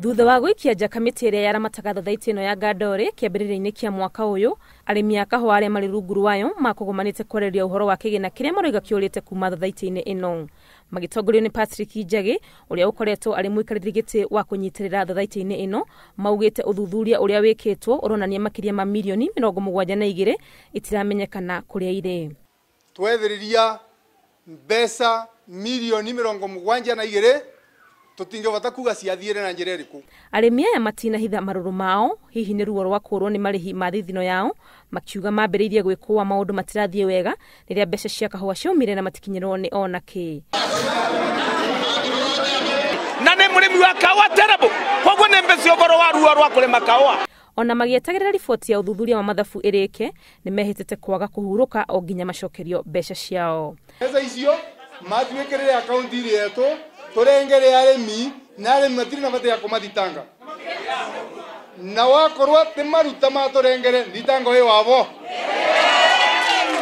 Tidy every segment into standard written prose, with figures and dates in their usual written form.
Thutha wa gũikia nja kamĩtĩ ĩrĩa yaramataga thothaitĩ ĩno ya Ngandorĩ kĩambĩrĩria-inĩ kĩa mwaka ũyũ, arĩmi a kahũa arĩa marĩ rungu rwayo makũgomanĩte kwarĩrĩria ũhoro wa kĩgĩna kĩrĩa maroiga kĩũrĩte kuma thothaitĩ-inĩ ĩno. Magĩtongorio nĩ Patrick Njagĩ ũrĩa ũkoretwo arĩ mũikarĩri gĩtĩ wa kũnyitĩrĩra thothaitĩ-inĩ ĩno, maugĩte ũthuthuria ũrĩa wĩkĩtwo ũronania makĩria ma mirioni 72 itiramenyekana kũrĩa irĩ. Twethĩrĩria mbeca mirioni 72 tutingĩhota kuga ciathiĩre na njĩra ĩrĩkũ. Arĩmi aya matinahitha marũrũ mao, hihi nĩ ruo rwa kũũrwo nĩ marĩhi ma thithino yao, makiuga mambĩrĩirie gwĩkũa maũndũ matirathiĩ wega rĩrĩa mbeca cia kahũa ciaumire na matikinyĩrwo nĩ ona kĩ. Na nĩ mũrĩmi wa kahũa terrible, koguo nĩ mbeca ũhoro wa ruo rwa kũrĩma kahũa. Ona magĩetagĩrĩra riboti ya ũthuthuria wa mathabu ĩrĩke, nĩ mehĩtĩte kwaga kũhurũka o nginya macokerio mbeca ciao. Mbeca icio matuĩkĩrĩre akaunti-inĩ yetu turengere arĩmi na arĩmi matirĩ na bata ya kũmathitanga, na wakorwo atĩ maruta matũrengere thitango ĩ wabo,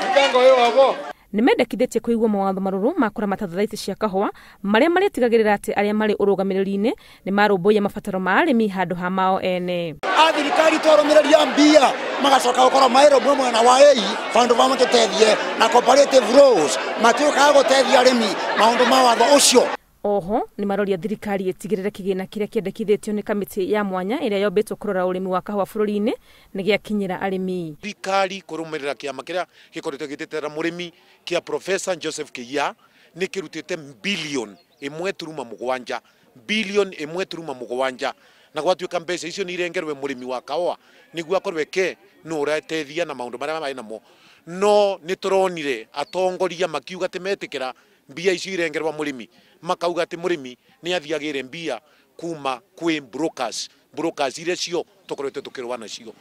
thitango ĩ wabo. Nĩ mendekithĩtie kũigwo mawatho marũrũ ma kũramata thothaitĩ cia kahũa marĩa marĩtigagĩrĩra atĩ arĩa marĩ ũrũgamĩrĩri-inĩ nĩ marũmbũiya mabataro ma arĩmi handũ ha mao ene. A thirikari twarũmĩrĩria mbia magacoka gũkorwo maĩrũmwe mwena wa ĩi bandũ ba matũtethie na cooperative rules matiũkaga gũtethia arĩmi maũndũ ma watho ũcio. Oho nĩ maroria thirikari ĩtigĩrĩre kĩgĩna kĩrĩa kĩendekithĩtio nĩ kamĩtĩ ya mwanya ĩrĩa yombĩtwo kũrora ũrĩmi wa kahũa bũrũri-inĩ nĩ gĩakinyĩra arĩmi. Thirikari kũrũmĩrĩra kĩama kĩrĩa gĩkoretwo gĩtetera mũrĩmi kĩa Professor Joseph Kiya nĩ kĩrutĩte bilioni 1.7, bilioni 1.7, na gwatuĩka mbeca icio nĩ irengerwe mũrĩmi wa kahũa nĩguo akorwe ke nũ ũratethia na maũndũ marĩa marĩ namo. No nĩ tũronire atongoria makiuga atĩ metĩkĩra mbia icio irengerwa mũrĩmi, makauga atĩ mũrĩmi nĩ athiagĩre mbia kuma kwĩ brokers, brokers iria cio tũkoretwo tũkĩrũa nacio.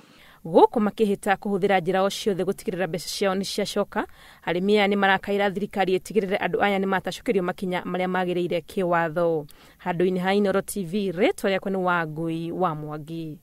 Gũkũ makĩhĩta kũhũthĩra njĩra o ciothe gũtigĩrĩra mbeca ciao nĩ ciacoka, arĩmi aya nĩ marakaĩra thirikari ĩtigĩrĩre andũ aya nĩ matacũkĩrio makinya marĩa magĩrĩire kĩwatho. Handũ-inĩ ha Inooro TV, rĩtwa rĩakwa nĩ Wangui wa Mwangi.